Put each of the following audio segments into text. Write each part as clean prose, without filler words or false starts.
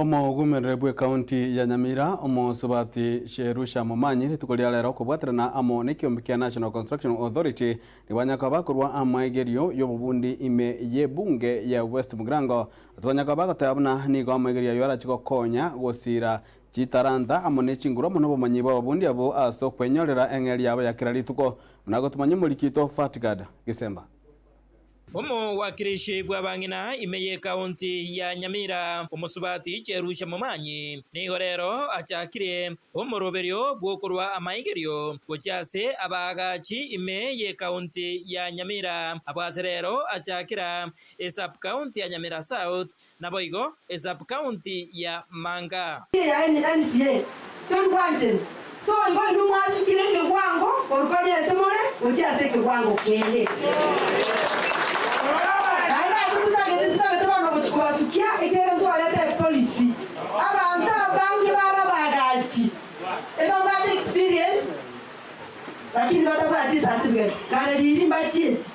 Omogumerere bw'Ekaunti ya Nyamira, Omosubati Sherusha Momanyi, rituko ria rero kobwaterana amo nekiombe kia National Construction Authority nibanyaka bakorwa amaigerio y'obobundi ime y'ebunge ya West Mugirango. Ase banyaka bagoteba buna nigo amaigerio ayio arache gokonya gosira chitaranta amo ne chinguru amo nobomanyi bw'ababundi abwo ase okwenyorera eng'eria yabo ya kera rituko. Buna gotomanya omoriki oito Fatgard Gisemba. Omowakilishi bw'abang'ina ime y'ekaunti ya Nyamira, omosubati Cherusha Momanyi, nigo rero achakire omoroberio bw'okorwa amaigerio gochia ase abaagachi ime y'ekaunti ya Nyamira. Abwo ase rero achakera esub-county ya Nyamira South naboigo esub-county ya Manga. Ya NCA tori gwancherwa. So igo inwe mwasukire ekegwango korwa konya ase more gochia ase ekegwango kende. Naende ase totagete ntotagete bono gochia kobasukia ekiagera ntwareta epolicy. Abanto abange bare abagachi ebabwate experience lakini batabwati ecertificate kare riria mbachieti.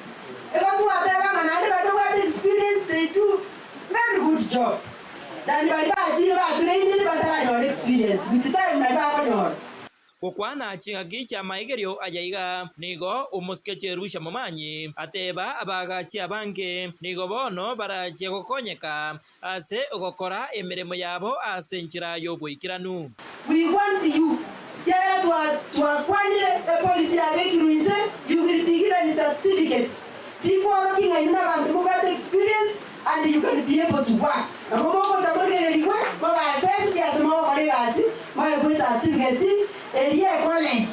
Igo twateba ng'a naende baria babwate experience they do very good job. Than baria bachire batrainire bataranyora experience with time nari bakonyora. Gokwana chingaki chi'amaigerio aya iga, nigo omosike Cherusha momanyi ateba abaagachi abange nigo bono barachie gokonyeka ase ogokora emeremo yabo ase enchera y'oboikeranu. We want you kiagera twa twakwanire epolicy yabekirwe inse you will be given certificates chikworokia ng'a inwe nabanto mobwate experience and you can be able to work. Nabo mogocha morigererigwe mobe assessed ase mogokora egasi moegwe ecertificate eria ecollege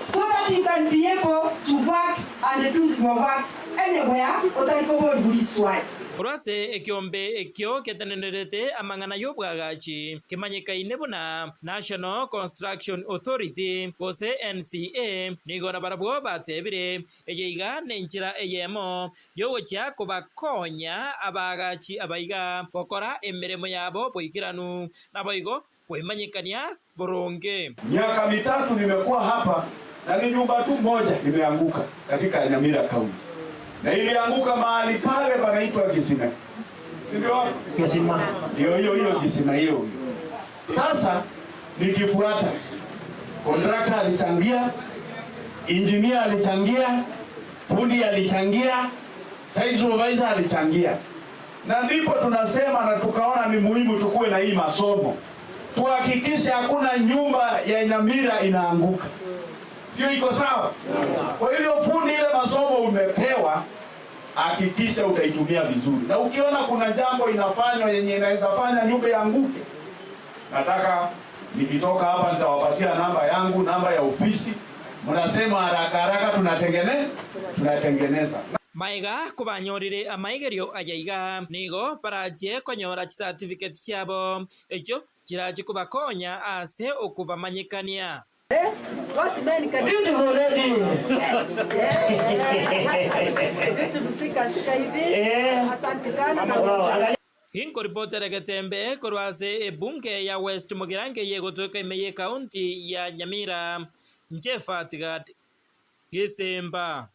so that you can be able to work and do your work anywhere otari koborigwa riswali. Korwa ase ekeombe ekio getenenerete amang'ana y'obwagachi kemanyekaine buna National Construction Authority gose NCA nigo nabarabwo batebire Eye iga nenchera eyemo y'ogochia kobakonya abaagachi abaiga gokora emeremo yabo boikeranu, naboigo kwemanyekania boronge. Miaka mitatu nimekuwa hapa na ni nyumba tu moja imeanguka katika Nyamira County na ilianguka mahali pale panaitwa Kisima, si ndio? Kisima. Ndio hiyo hiyo Kisima hiyo hiyo. Sasa nikifuata, contractor alichangia, engineer alichangia, fundi alichangia, site supervisor alichangia, na ndipo tunasema na tukaona ni muhimu tukuwe na hii masomo, tuhakikishe hakuna nyumba ya Nyamira inaanguka, sio? Iko sawa? Kwa hivyo fundi, ile masomo umepewa hakikisha utaitumia vizuri, na ukiona kuna jambo inafanywa yenye inaweza fanya nyumba ianguke, nataka nikitoka hapa nitawapatia namba yangu, namba ya ofisi. Mnasema haraka haraka, tunatengene tunatengeneza. Magega kobanyorire amaigerio aya iga, nigo barachie konyora chicertificate chiabo, echio chirachie kobakonya ase okobamanyekania. What men can Beautiful lady. Beautiful, shika shika hivi. Eh. Asante sana na Wow, angalia Ginkoripotere getembe korwa ase ebunge ya West Mugirango eye egotoka ime y'ekaunti ya Nyamira, inche Fatgard Gesemba.